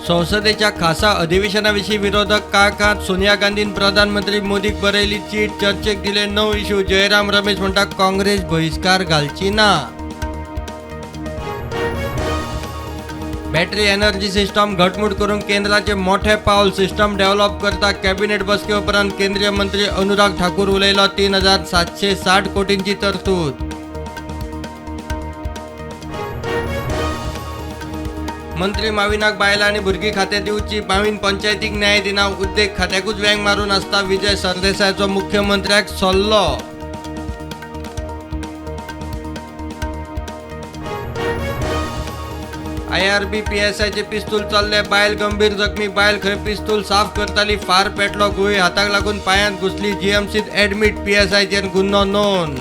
संसदेच्या खासा अधिवेशनाविशीं विरोधक काळखांत. सोनिया गांधीन प्रधानमंत्री मोदीक बरयली चीट. चर्चेक दिले 9 इश्यू. जयराम रमेश म्हणटा काँग्रेस बहिश्कार घालची ना. बॅटरी एनर्जी सिस्टम घटमूट करूंक केंद्राचे मोठे पावल. सिस्टम डेव्हलप करता. कॅबिनेट बसके उपरांत केंद्रीय मंत्री अनुराग ठाकूर उलयलो. 3760 कोटींची तरतूद. मंत्री माविनाक बायलां आनी भुरगीं खातें दिवची. माविन पंचायतीक न्याय दिना. उद्देग खात्याकूच वेंग मारून आसता. विजय सरदेसायाचो मुख्यमंत्र्याक सल्लो. आयआरबी पीएसआयचे पिस्तूल चल्ले. बायल गंभीर जखमी. बायल खंय पिस्तूल साफ करताली. फार पेटलो. गुळी हाताक लागून पायांत घुसली. जीएमसीत ऍडमीट. पीएसआयचेर गुन्हो नोंद.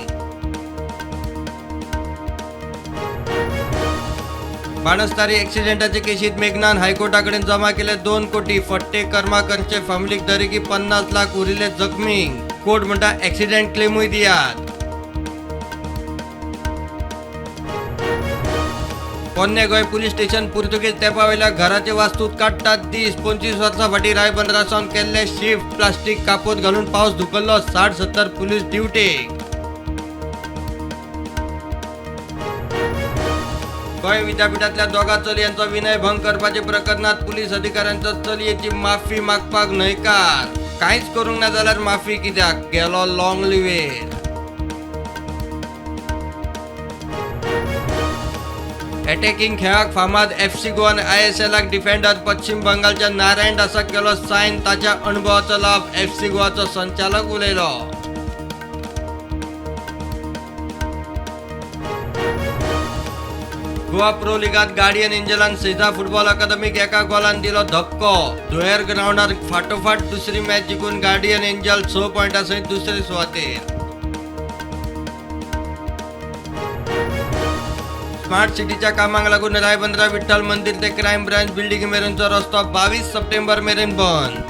बाणस्तारी ऍक्सिडेंटाचे केशीत मेघनान हायकोर्टा कडेन जमा केले 2 कोटी. फट्टे कर्माकरचे फॅमिलीक दरेकी 50 लाख. उरिल्ले जखमी. कोर्ट म्हणटा ऍक्सिडेंट क्लेमूय दियात. पोन्ने गोंय पुलीस स्टेशन पुर्तुगेज तेंपावेल्या घराचे वास्तूत काडटात दीस. 25 वर्सां फाटीं रायबंदरा सावन केल्ले शिफ्ट. प्लास्टीक कापोत घालून पावस धुकल्लो. 60-70 पुलीस ड्युटेक. गोंय विद्यापीठांतल्या 2 चलयांचो विनयभंग करपाच्या प्रकरणात पुलीस अधिकाऱ्यांचो चलयेची माफी मागपाक न्हयकार. कांयच करूंक ना जाल्यार माफी कित्याक? गेलो लॉंग लिवेर. अटॅकिंग खेळाक फामाद एफसी गोवान आयएसएलाक डिफेंडर पश्चिम बंगालच्या नारायण दासाक केलो सायन. ताच्या अणभवाचो लाभ. एफसी गोवाचो संचालक उलयलो. गोवा प्रो लिगात गार्डियन एंजलान सेजा फुटबॉल अकादमीक 1 गोलान दिलो धपको. धुळेर ग्रावंडार फाटोफाट दुसरी मॅच जिखून गार्डियन एंजल 6 पॉयंटा सयत दुसरे सुवातेर. स्मार्ट सिटीच्या कामाक लागून रायबंदरा विठ्ठल मंदिर ते क्रायम ब्रांच बिल्डिंग मेरेनचो रस्तो 22 सप्टेंबर मेरेन बंद.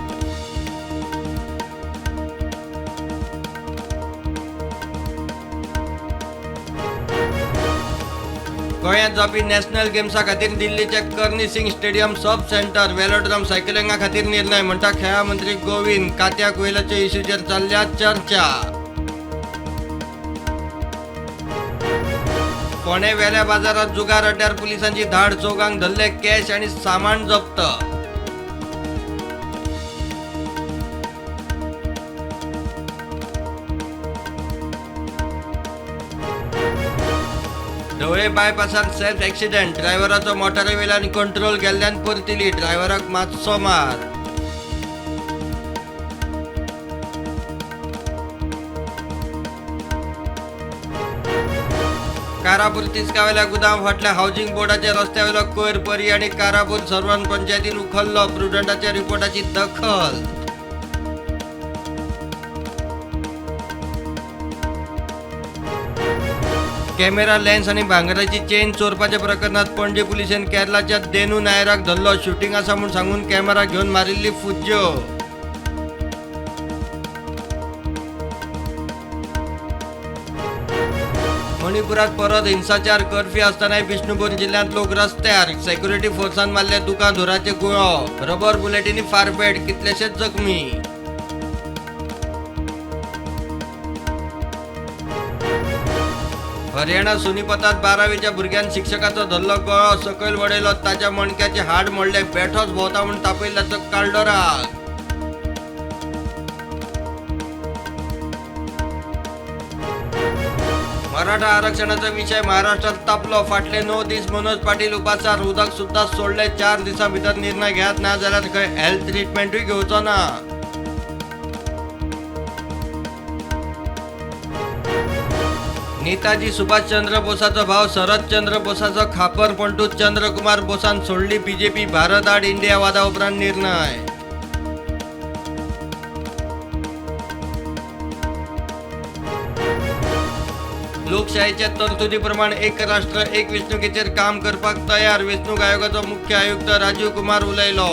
गोंयांत जावपी नॅशनल गेम्सा खातीर दिल्लीचे Karni Singh stadium sub centre velodrome सायकलिंगा खातीर निर्णय म्हणटा खेळां मंत्री गोविंद. कात्या कोयलाच्या इश्यूचेर चल्ल्या चर्चा. फोंडें वेल्या बाजारात जुगार अड्ड्यार पुलिसांची धाड. 4 धरले. कॅश आनी सामान जप्त. ढवळे बायपासार सेल्फ ऍक्सिडेंट. ड्रायव्हराचो मोटारीवेल्यान कंट्रोल गेल्ल्यान परतिली. ड्रायव्हराक मातसो मार. कारापूर तिस्कावेल्या गुदांव फाटल्या हावजिंग बोर्डाच्या रस्त्यावेलो कोयर परी आनी कारापूर सर्वन पंचायतीन उखल्लो. प्रुडंटाच्या रिपोर्टाची दखल. कॅमेरा लेन्स आनी भांगराची चेन चोरपाच्या प्रकरणात पणजे पुलिसेन केरलाच्या देनू नायराक धरलो. शूटिंग आसा म्हूण सांगून कॅमेरा घेवन मारिल्ली फुज्ज्यो. मणिपुरात परत हिंसाचार. कर्फ्यू आसतनाय बिष्णुपूर जिल्ह्यांत लोक रस्त्यार. सेक्युरिटी फोर्सान मारले दुकां धुराचे गुळो. रबर बुलेटींनी फारपेट. कितलेशेच जखमी. हरियाणा सोनीपतात 12वीच्या भुरग्यान शिक्षकाचो धरलो गळो. सकयल वडयलो. ताच्या मणक्याचे हाड मोडले. बेठोच भोंवता म्हूण तापयल्ल्याचो काडलो राग. मराठा आरक्षणाचा विषय महाराष्ट्रात तापलो. फाटले 9 दीस मनोज पाटील उपासार. उदक सुद्धा सोडले. 4 दिसां भितर निर्णय घेत ना जाल्यार खंय हेल्थ ट्रिटमेंटूय घेवचो ना. नेताजी सुभाषचंद्र बोसाचो भाव शरद चंद्र बोसाचो खापर पणटू चंद्रकुमार बोसान सोडली बीजेपी. भारत आड इंडिया वादा उपरांत निर्णय. लोकशाहीच्या तरतुदीप्रमाण एक राष्ट्र एक वेंचणुकेचेर काम करपाक तयार. वेंचणूक आयोगाचो मुख्य आयुक्त राजीव कुमार उलयलो.